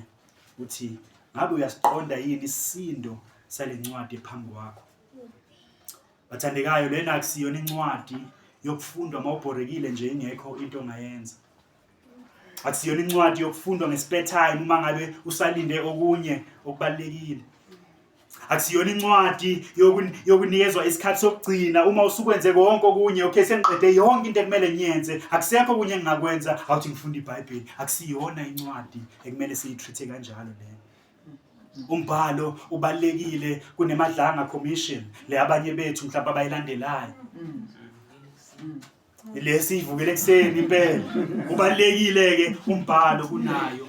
[SPEAKER 1] uthi ngabe uyasiqonda yini isisindo salencwadi ephambi kwakho? Bathandekayo, lena akusiyona incwadi yokufundwa mawubhorekile nje ingekho into ongayenza. Akusiyona incwadi yokufundwa nge-spare time uma ngabe usalinde okunye okubalulekile. Akusiyona incwadi yokunikezwa isikhathi sokugcina uma usukwenze konke okunye, okay sengiqede yonke into ekumele ngiyenze, akusekho okunye engingakwenza, awuthi ngifunde iBhayibheli. Akusiyona incwadi ekumele siyi-treat-e kanjalo leyo. Umbhalo ubalulekile kuneMadlanga Commission le abanye bethu mhlawumbe abayilandelayo. Lesi ivukele ekuseni impela. Ubalulekile ke umbhalo kunayo.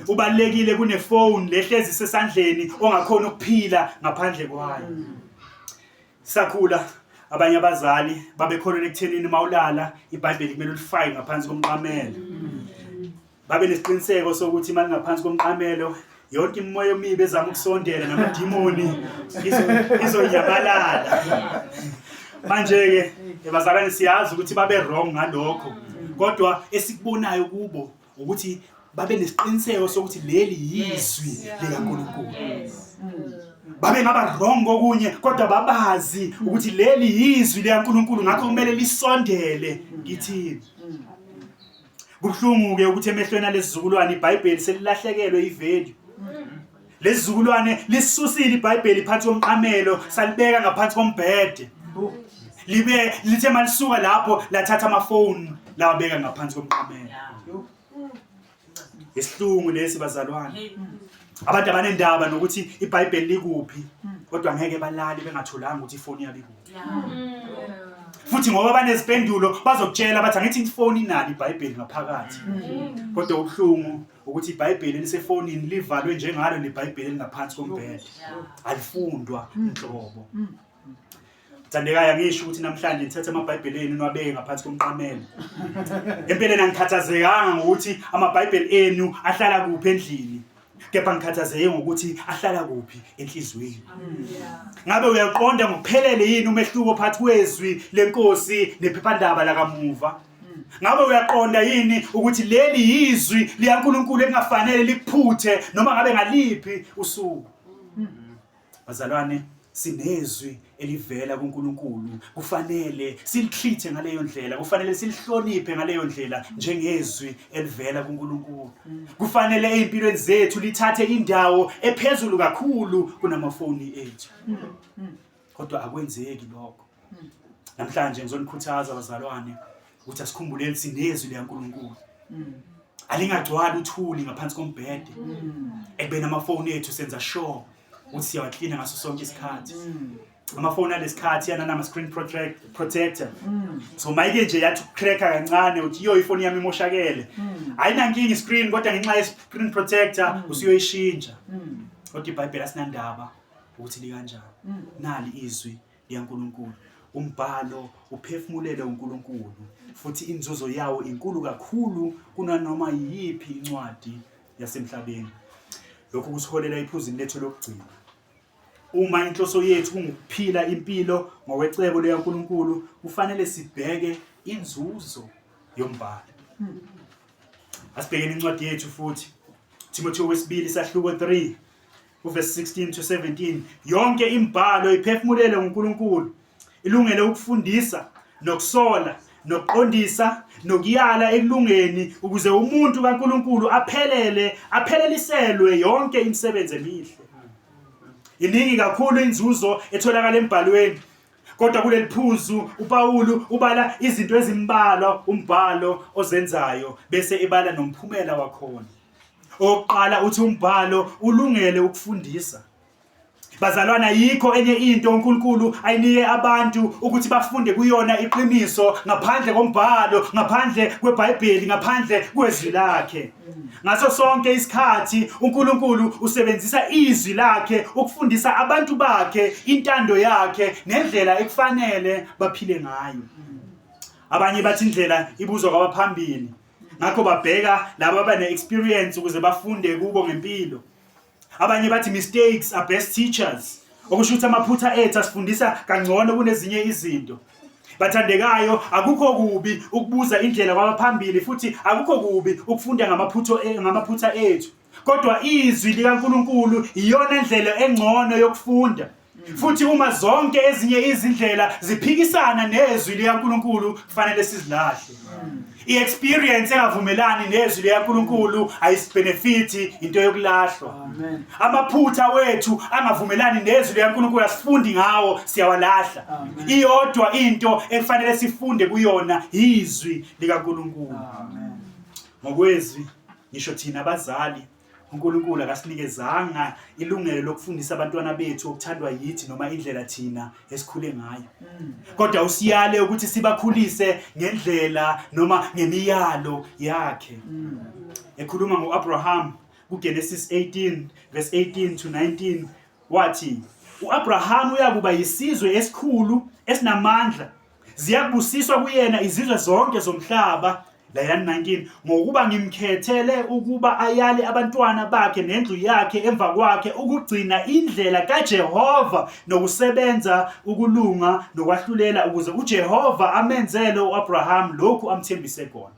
[SPEAKER 1] Ubalulekile kunefoni lehlezi sesandleni ongakhona ukuphila ngaphandle kwayo. Sakhula abanye abazali babekholelwa ekuthenini mawulala iBhayibheli kumele ulifake ngaphansi komqamelo. Babe nesiqiniseko sokuthi uma lingaphansi komqamelo yonke imimoya emibi ezama ukusondela namadimoni izonyamalala. Manje-ke bazalwane siyazi ukuthi babe wrong ngalokho, kodwa esikubonayo kubo ukuthi babe nesiqiniseko sokuthi leli yizwi likaNkulunkulu. Babe ngaba wrong kokunye kodwa babazi ukuthi leli yizwi likaNkulunkulu, ngakho kumele lisondele kithina. Kubuhlungu-ke ukuthi emehlweni alesizukulwane iBhayibheli selilahlekelwe ivalue. Lesizukulwane lisusile iBhayibheli phansi komqamelo salibeka ngaphansi kombhede. Libe lithe malisuka lapho lathatha amafoni lawabeka ngaphansi komqamelo. Isihlungu lesi bazalwane. Abantu abanendaba nokuthi iBhayibheli likuphi kodwa ngeke balale bengatholanga ukuthi ifoni yabo ikuphi. Futhi ngoba banezimpendulo bazokutshela bathi angithi ifoni inalo iBhayibheli ngaphakathi. Kodwa ubuhlungu ukuthi iBhayibheli elisefonini livalwe njengalo leBhayibheli elingaphansi kombhede. Alifundwa nhlobo. Thandekayo, angisho ukuthi namhlanje nithathe amaBhayibheli enu niwabeke ngaphansi komqamelo. Empeleni angikhathazekanga ngokuthi amaBhayibheli enu ahlala kuphi endlini, kepha ngikhathazeke ngokuthi ahlala kuphi enhliziyweni. Ngabe uyaqonda ngokuphelele yini umehluko phakathi kwezwi lenkosi nephephandaba lakamuva? Ngabe uyaqonda yini ukuthi leli yizwi likaNkulunkulu ekungafanele likuphuthe noma ngabe ngaliphi usuku? Bazalwane, sinezwi elivela kuNkulunkulu, kufanele silitreat ngaleyo ndlela, kufanele silihloniphe ngaleyo ndlela njengezwi elivela kuNkulunkulu. Kufanele ezimpilweni zethu lithathe indawo ephezulu kakhulu kunamafoni ethu. Kodwa akwenzeki lokho. Namhlanje ngizonikhuthaza bazalwane ukuthi asikhumbuleni sinezwi likaNkulunkulu. Alingagcwali uthuli ngaphansi kombhede. Ekubeni amafoni ethu senza sure ukuthi siyawaklina ngaso sonke isikhathi. Amafoni alesikhathi ananama screen protector. So mayike nje yathi ucracker kancane uthi yo ifoni yami imoshakele. Ayinankinga iscreen kodwa ngenxa ye screen protector usuyoyishintsha. Kodwa iBhayibheli asinandaba ukuthi likanjani. Nali izwi likaNkulunkulu. Umbhalo uphefumulelwe uNkulunkulu futhi inzuzo yawo inkulu kakhulu kunanoma yiyiphi incwadi yasemhlabeni. Lokhu kusiholela ephuzini lethu lokugcina. Uma inhloso yethu kungukuphila impilo ngokwecebo likaNkulunkulu, kufanele sibheke inzuzo yombhalo. Asibhekeni incwadi yethu futhi. Timotheo wesibili sahluko 3 uverse 16 to 17. Yonke imibhalo iphefumulelwe nguNkulunkulu, ilungele ukufundisa nokusola nokuqondisa nokuyala ekulungeni, ukuze umuntu kaNkulunkulu aphelele, apheleliselwe yonke imisebenzi emihle. Iningi kakhulu inzuzo etholakala embhalweni, kodwa kuleli phuzu uPawulu ubala izinto ezimbalwa umbhalo ozenzayo bese ebala nomphumela wakhona. Okokuqala uthi umbhalo ulungele ukufundisa. Bazalwana, yikho enye into uNkulunkulu ayinike abantu ukuthi bafunde kuyona iqiniso ngaphandle kombhalo, ngaphandle kweBhayibheli, ngaphandle kwezwi lakhe. Ngaso sonke isikhathi uNkulunkulu usebenzisa izwi lakhe ukufundisa abantu bakhe intando yakhe nendlela ekufanele baphile ngayo. Abanye bathi indlela ibuzwa kwabaphambili. Ngakho babheka laba abane-experience ukuze bafunde kubo ngempilo. Abanye bathi mistakes are best teachers. Okusho ukuthi amaphutha ethu asifundisa kangcono kunezinye izinto. Bathandekayo, akukho kubi ukubuza indlela kwabaphambili futhi akukho kubi ukufunda ngamaphutho e, ngamaphutha ethu. Kodwa izwi likaNkulunkulu iyona ndlela engcono yokufunda. Futhi uma zonke ezinye izindlela ziphikisana nezwi likaNkulunkulu kufanele sizilahle. I-experience engavumelani nezwi likaNkulunkulu ayisibenefithi into yokulahlwa. Amaphutha wethu angavumelani nezwi likaNkulunkulu asifundi ngawo siyawalahla. Iyodwa into ekufanele sifunde kuyona izwi likaNkulunkulu. Ngokwezwi ngisho thina abazali uNkulunkulu akasinikezanga ilungelo lokufundisa abantwana bethu okuthandwa yithi noma indlela thina esikhule ngayo. Kodwa usiyale ukuthi sibakhulise ngendlela noma ngemiyalo yakhe. Ekhuluma ngoAbraham kuGenesis 18 verse 18 to 19 wathi uAbraham uyakuba yisizwe esikhulu esinamandla ziyakubusiswa kuyena izizwe zonke zomhlaba layani 19 ngokuba ngimkhethele ukuba ayale abantwana bakhe nendlu yakhe emva kwakhe ukugcina indlela kaJehova nokusebenza ukulunga nokwahlulela ukuze uJehova amenzele uAbraham lokhu amthembise kona.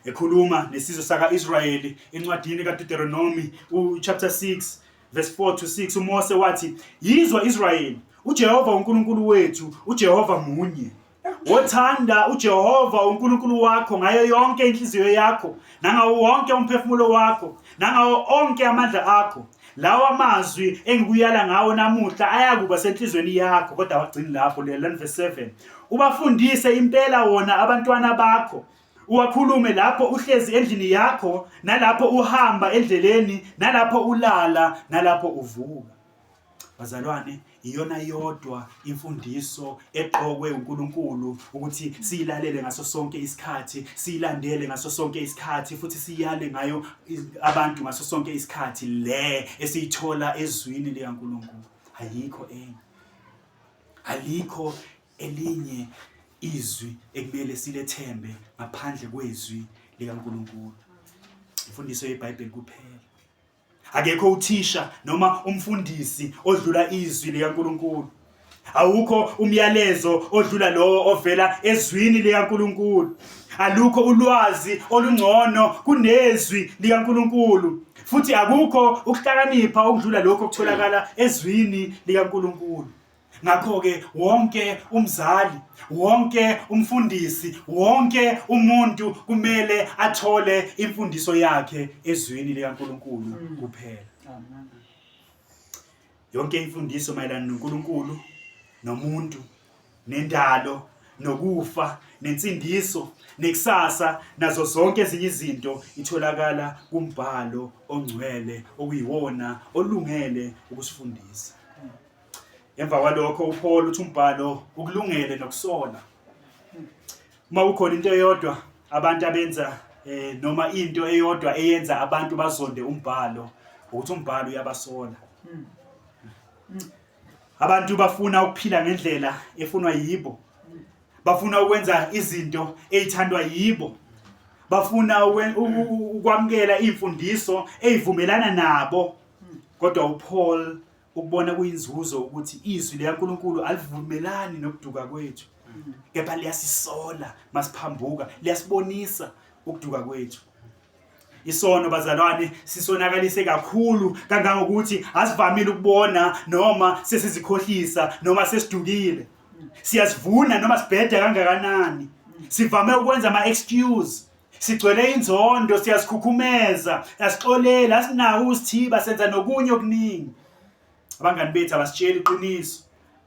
[SPEAKER 1] Ekhuluma nesizwe saka-Israyeli encwadini kaDeuteronomy uchapter 6 verse 4 to 6 uMose wathi, "Yizwa Israyeli, uJehova uNkulunkulu wethu, uJehova munye. Wothanda uJehova uNkulunkulu wakho ngayo yonke inhliziyo yakho, nangawo wonke umphefumulo wakho, nangawo onke amandla akho. Lawa mazwi engikuyala ngawo namuhla ayakuba senhlizweni yakho." Kodwa awagcini lapho, 11 verse 7. Ubafundise impela wona abantwana bakho, uwakhulume lapho uhlezi endlini yakho, nalapho uhamba endleleni, nalapho ulala, nalapho uvuka. Bazalwane, iyona yodwa imfundiso eqokwe uNkulunkulu ukuthi siyilalele ngaso sonke isikhathi, siyilandele ngaso sonke isikhathi futhi siyale ngayo abantu ngaso sonke isikhathi, le esiyithola ezwini likaNkulunkulu. Ayikho enye. Alikho elinye izwi ekumele silethembe ngaphandle kwezwi likaNkulunkulu. Imfundiso yeBhayibheli kuphela. Akekho uthisha noma umfundisi odlula izwi likaNkulunkulu. Awukho umyalezo odlula lowo ovela ezwini likaNkulunkulu. Alukho ulwazi olungcono kunezwi likaNkulunkulu. Futhi akukho ukuhlakanipha okudlula lokho okutholakala ezwini likaNkulunkulu. Ngakho-ke wonke umzali, wonke umfundisi, wonke umuntu kumele athole imfundiso yakhe ezwini likaNkulunkulu kuphela.
[SPEAKER 2] Amen.
[SPEAKER 1] Yonke imfundiso mayelana noNkulunkulu nomuntu nendalo nokufa nensindiso nekusasa nazo zonke ezinye izinto itholakala kumbhalo ongcwele okuyiwona olungele ukusifundisa. Emva kwalokho uPaul uthi umbhalo ukulungele nokusola. Uma kukhona into eyodwa abantu abenza eh, noma into eyodwa eyenza abantu bazonde umbhalo ukuthi umbhalo uyabasola. Abantu bafuna ukuphila ngendlela efunwa yibo. Bafuna ukwenza izinto ezithandwa yibo. Bafuna ukwamukela imfundiso ezivumelana nabo. Kodwa uPaul ukubona kuyinzuzo ukuthi izwi likaNkulunkulu alivumelani nokuduka kwethu. Kepha liyasisola masiphambuka, liyasibonisa ukuduka kwethu. Isono bazalwane sisonakalise kakhulu kangangokuthi asivamile ukubona noma sesizikhohlisa noma sesidukile. Siyasivuna noma sibheda kangakanani. Sivame ukwenza ama-excuse. Sigcwele inzondo, siyazikhukhumeza, asixoleli, asinawo usithiba, senza nokunye okuningi. Abangani bethu abasitsheli iqiniso.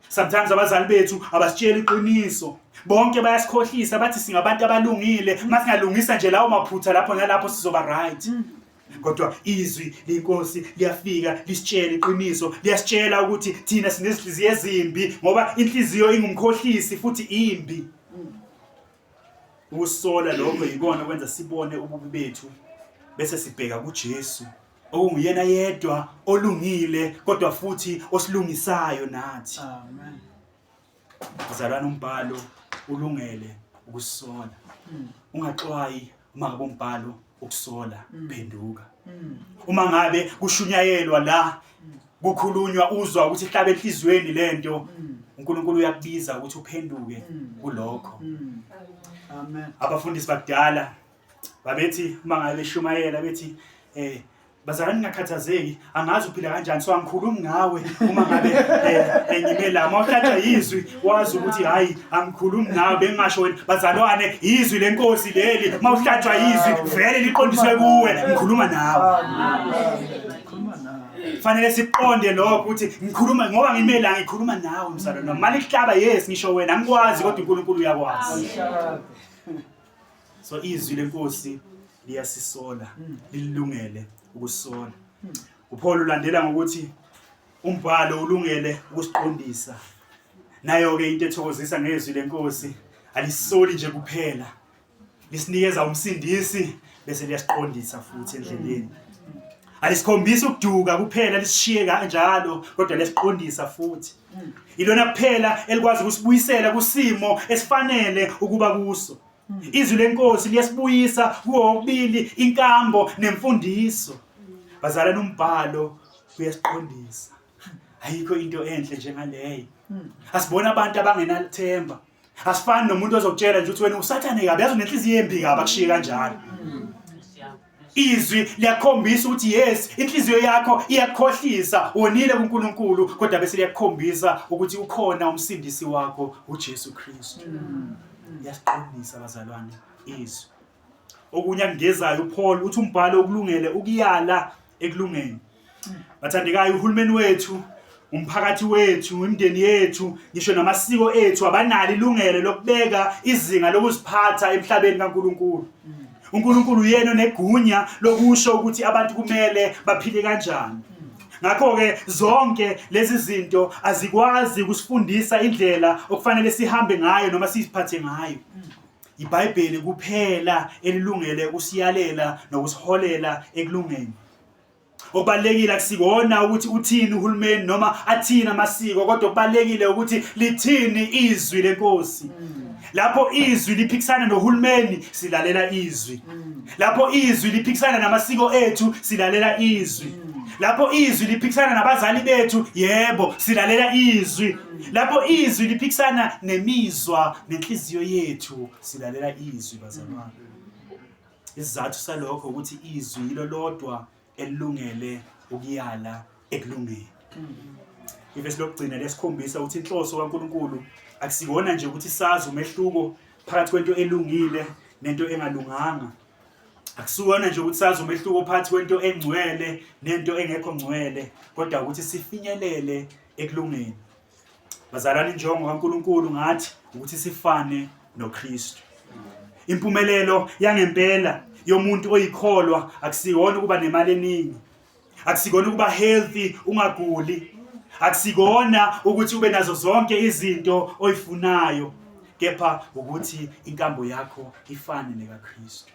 [SPEAKER 1] Sometimes abazali bethu abasitsheli iqiniso. Bonke bayasikhohlisa bathi singabantu abalungile, masingalungisa nje lawo maphutha lapho nalapho sizoba right. Kodwa izwi lenkosi liyafika lisitshele iqiniso, liyasitshela ukuthi thina sinezinhliziyo ezimbi ngoba inhliziyo ingumkhohlisi futhi imbi. Ukusola lokho yikona kwenza sibone ububi bethu bese sibheka kuJesu okunguyena yedwa olungile kodwa futhi osilungisayo nathi.
[SPEAKER 2] Amen.
[SPEAKER 1] Mzalwane umbhalo ulungele ukusola. Ungaxwayi uma ngabe umbhalo ukusola, phenduka. Uma ngabe kushunyayelwa la kukhulunywa uzwa ukuthi ihlaba enhliziyweni lento, uNkulunkulu uyakubiza ukuthi uphenduke kulokho.
[SPEAKER 2] Amen.
[SPEAKER 1] Abafundisi bakudala babethi uma ngabe beshumayela bethi bazalwane ningakhathazeki, angazi uphila kanjani, so angikhulumi ngawe uma ngabe ngime la. Uma uhlatshwa yizwi wazi ukuthi hayi angikhulumi ngawe, bengingasho wena. Bazalwane, izwi lenkosi leli, uma uhlatshwa yizwi vele liqondiswe kuwe, ngikhuluma nawe.
[SPEAKER 2] Khuluma nawe.
[SPEAKER 1] Fanele siqonde lokho ukuthi ngikhuluma ngoba ngime la, ngikhuluma nawe mzalwane wami. Mali kuhlaba, yes, ngisho wena angikwazi, kodwa uNkulunkulu uyakwazi.
[SPEAKER 2] Awuhlabe.
[SPEAKER 1] So izwi lenkosi liyasisola, lilungele ukusola. UPaul ulandela ngokuthi umbhalo ulungele ukusiqondisa. Nayo ke into ethokozisa ngezwi lenkosi, alisoli nje kuphela, lisinikeza umsindisi bese liyasiqondisa futhi endleleni. Alisikhombisi ukuduka kuphela lisishiye kanjalo, kodwa liyasiqondisa futhi. Ilona kuphela elikwazi ukusibuyisela kusimo esifanele ukuba kuso. Izwi lenkosi liyasibuyisa kuwo kokubili inkambo nemfundiso. Bazalwane, umbhalo uyasiqondisa. Ayikho into enhle njengaleyo. Asibona abantu abangenathemba. Asifani nomuntu ozokutshela nje ukuthi wena usathane kabi, yazi unenhliziyo embi kabi, akushiye kanjalo. Izwi liyakhombisa ukuthi yes, inhliziyo yakho iyakukhohlisa, wonile kuNkulunkulu, kodwa bese liyakukhombisa ukuthi ukhona umsindisi wakho, uJesu Kristu. Liyasiqondisa bazalwane izwi. Okunye akungezayo uPaul uthi umbhalo ukulungele ukuyala ekulungeni. Bathandekayo, uhulumeni wethu, umphakathi wethu, imindeni yethu, ngisho namasiko ethu abanalo ilungelo lokubeka izinga lokuziphatha emhlabeni kaNkulunkulu. uNkulunkulu uyena onegunya lokusho ukuthi abantu kumele baphile kanjani. Ngakho-ke zonke lezi zinto azikwazi ukusifundisa indlela okufanele sihambe ngayo noma siziphathe ngayo. IBhayibheli kuphela elilungele ukusiyalela nokusiholela ekulungeni. Okubalulekile akusikona ukuthi uthini uhulumeni noma athini amasiko, kodwa okubalulekile ukuthi lithini izwi lenkosi. Lapho izwi liphikisana nohulumeni, silalela izwi. Lapho izwi liphikisana namasiko ethu, silalela izwi. Lapho izwi liphikisana nabazali bethu, yebo, silalela izwi. Lapho izwi liphikisana nemizwa nenhliziyo yethu, silalela izwi bazalwane. Isizathu salokho ukuthi izwi yilo lodwa elilungele ukuyala ekulungeni. Ivesi lokugcina lesikhombisa ukuthi inhloso kaNkulunkulu akusikona nje ukuthi sazi umehluko phakathi kwento elungile nento engalunganga. Akusiwona nje ukuthi sazi umehluko phakathi kwento engcwele nento engekho ngcwele, kodwa ukuthi sifinyelele ekulungeni. Bazalwane, injongo kaNkulunkulu ngathi ukuthi sifane noKristu. Impumelelo yangempela yomuntu oyikholwa akusikona ukuba nemali eningi, akusikona ukuba healthy ungaguli, akusikona ukuthi ube nazo zonke izinto oyifunayo, kepha ukuthi inkambo yakho ifane nekaKristu,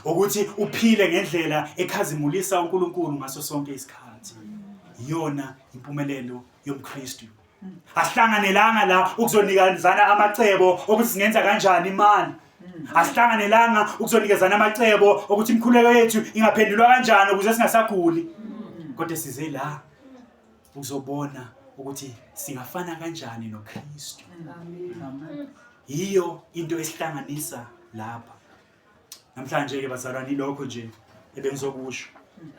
[SPEAKER 1] ukuthi uphile ngendlela ekhazimulisa uNkulunkulu ngaso sonke isikhathi. Iyona impumelelo yomKristu. Asihlanganelanga la ukuzonikezana amacebo okuthi singenza kanjani imali. Asihlanganelanga ukuzonikezana amacebo okuthi imikhuleko yethu ingaphendulwa kanjani ukuze singasaguli. Kodwa size la ukuzobona ukuthi singafana kanjani noKristu.
[SPEAKER 2] Amen.
[SPEAKER 1] Yiyo into esihlanganisa lapha. Namhlanje ke bazalwane, ilokho nje ebengizokusho.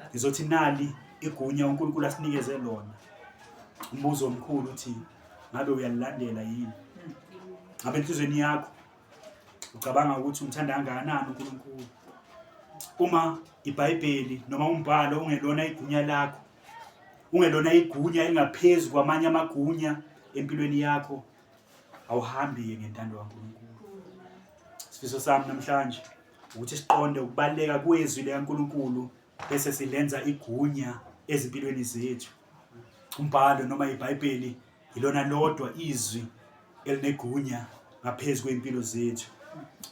[SPEAKER 1] Ngizothi nali igunya uNkulunkulu asinikeze lona. Umbuzo omkhulu uthi ngabe uyalilandela yini? Ngabe enhlizweni yakho ucabanga ukuthi umthanda kangakanani uNkulunkulu? Uma iBhayibheli noma umbhalo ungelona igunya lakho, ungelona igunya elingaphezu kwamanye amagunya empilweni yakho, awuhambi-ke ngentando kaNkulunkulu. Isifiso sami namhlanje ukuthi siqonde ukubaluleka kwezwi likaNkulunkulu bese silenza igunya ezimpilweni zethu. Umbhalo noma iBhayibheli ilona lodwa izwi elinegunya ngaphezu kwempilo zethu.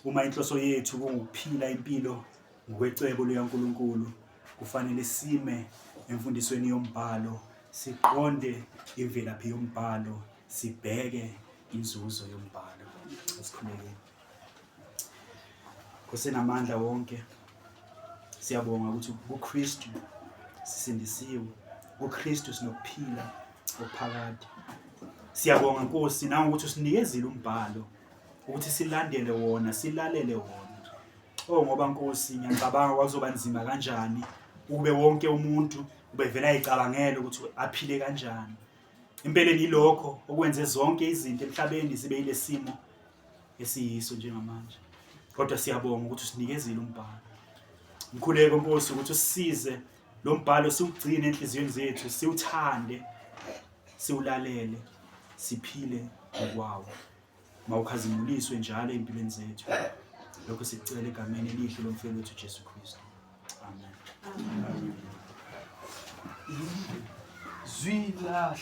[SPEAKER 1] Uma inhloso yethu kungukuphila impilo ngokwecebo likaNkulunkulu, kufanele sime emfundisweni yombhalo, siqonde imvelaphi yombhalo, sibheke inzuzo yombhalo. Asikhulekeni. Nkosi enamandla wonke, Siyabonga ukuthi kuKristu sisindisiwe, kuKristu sinokuphila okuphakade. Siyabonga Nkosi nangokuthi usinikezile umbhalo ukuthi silandele wona, silalele wona. Oh ngoba Nkosi ngiyacabanga kwakuzoba nzima kanjani ukube wonke umuntu ubevela ayicabangele ukuthi aphile kanjani. Empeleni yilokho okwenze zonke izinto emhlabeni zibe yilesimo esiyiso njengamanje. Kodwa siyabonga ukuthi usinikezile umbhalo. Mkhuleko Nkosi ukuthi usisize lo mbhalo siwugcine enhliziyweni zethu, siwuthande, siwulalele, siphile ngokwawo. Mawukhazimuliswe njalo ey'mpilweni zethu. Lokho sikucela egameni elihle lomfeli wethu Jesu Kristu. Amen.
[SPEAKER 2] Zwi lahle.